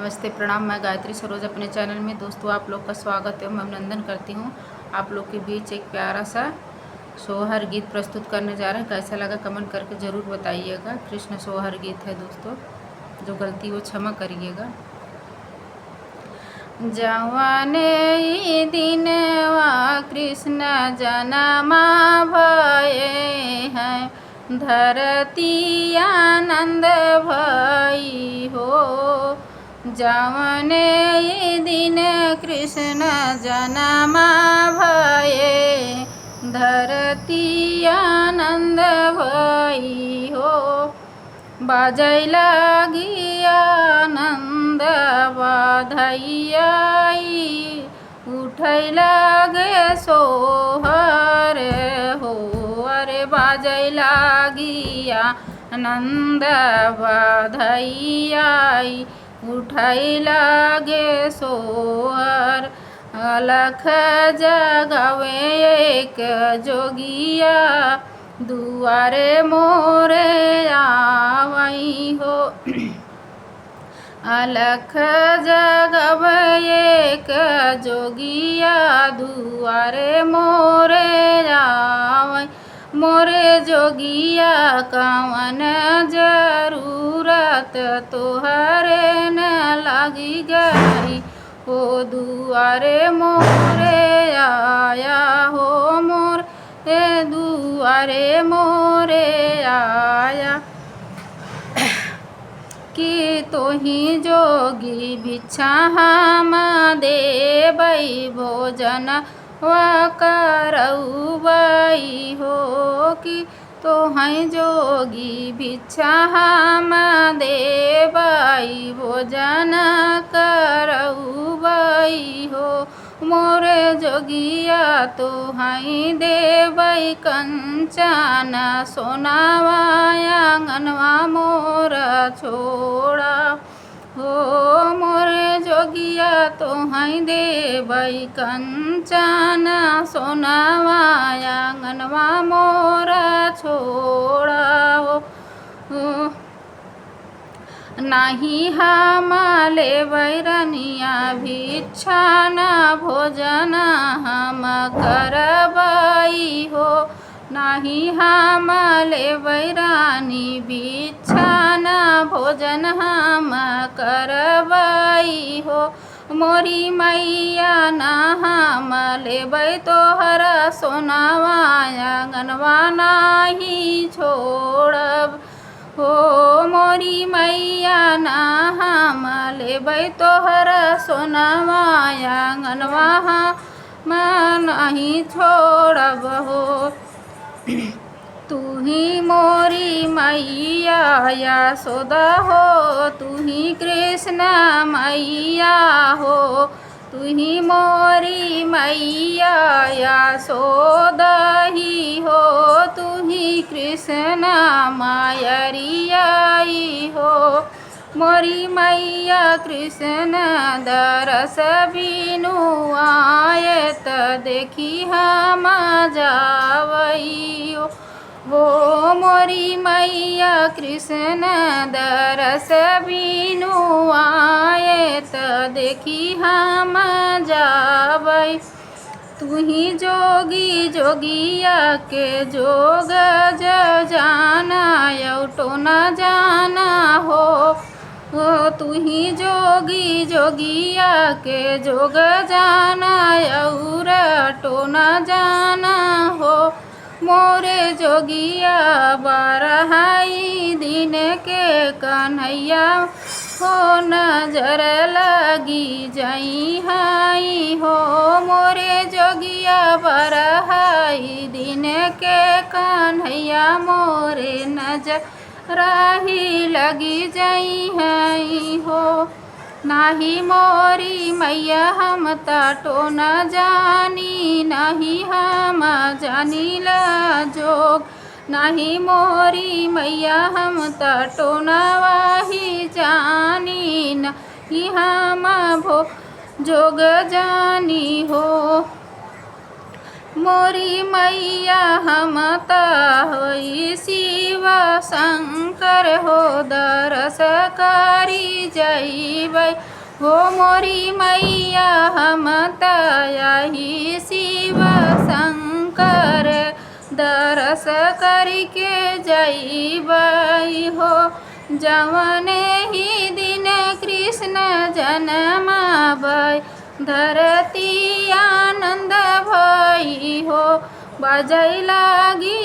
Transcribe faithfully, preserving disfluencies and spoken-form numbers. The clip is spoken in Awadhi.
नमस्ते, प्रणाम, मैं गायत्री सरोज अपने चैनल में। दोस्तों, आप लोग का स्वागत एवं अभिनंदन करती हूँ। आप लोग के बीच एक प्यारा सा सोहर गीत प्रस्तुत करने जा रहे हैं। कैसा लगा, कमेंट करके ज़रूर बताइएगा। कृष्ण सोहर गीत है दोस्तों, जो गलती वो क्षमा करिएगा। जवने ई दिनवा कृष्ण जनमा भए हैं, धरती आनंद भई हो। जवने ई दिन कृष्ण जनमा भए, धरती आनंद भई हो। बाजै लागी आनंद बधैया, उठै लागे सोहर हो। अरे बाजै लागी आनंद बधैया, उठै लागे सोहर। अलख जगावे एक जोगिया, दुआरे मोरे आवै हो। अलख जगावे एक जोगिया, दुआरे मोरे आवै। मोरे जोगिया कवन जरूरत तोहरे न लागी गई हो, दुआरे मोरे आया हो, मोरे दुआरे मोरे आया। कि तोही जोगी भिक्षा हम देबै, भोजन वा करौबै हो। कि तोहै जोगी भिक्षा हम देबै, भोजन करौबै हो। मोरे जोगिया तोहै देबै कंचन सोनावा, आंगनवा मोर छोड़ा हो। मोरे जोगिया तोहै देबै कंचन सोनावा, आंगनवा मोर छोड़ा हो। हो। नाहीं हम लेबै रनिया भिक्षा, न भोजन हम करबै हो। नाहीं हम लेबै रानी भिक्षा, न भोजन हम करबै हो। मोरी मैया, न हम लेबै तोहरा सोनावा, आंगनवा नाहीं छोड़ब हो। मोरी मैया, न हम लेबै तोहरा सोनावा, आंगनवा हम नाहीं छोड़ब हो। तुही मोरी मैया यशोदा हो, तुही कृष्ण मैया हो। तुही मोरी मैया यशोदा ही हो, तुही कृष्ण मयरिया ही हो। मोरी मैया कृष्ण दरस बिनु आए, त देखी हम जावई हो। हो मोरी मैया कृष्ण दरस बिनु आए, त देखी हम जावई। तुही जोगी जोगिया के जोग ज जाना, अउर टोना जाना हो। हो तुही जोगी जोगिया के जोग जाना, अउर टोना जाना हो। मोरे जोगिया बारह ई दिन के कन्हैया हो, नजर लागी जइहैं हो। मोरे जोगिया बारह ई दिन के कन्हैया, मोरे नजर ही लागी जइहैं हो। नाहीं मोरी मैया हम त टोना जानी, नाहीं हम जानीला जोग। नाहीं मोरी मैया हम त टोनवा ही जानी, नाहीं हम भो जोग जानी हो। मोरी मैया हम त होई शिव शंकर हो, दरस करी जइबै। हो मोरी मैया हम त यही शिव शंकर, दरस करिके जइबै हो। जवने ही दिन कृष्ण जनमाबै, धरती आनंद भई हो। बजै लागी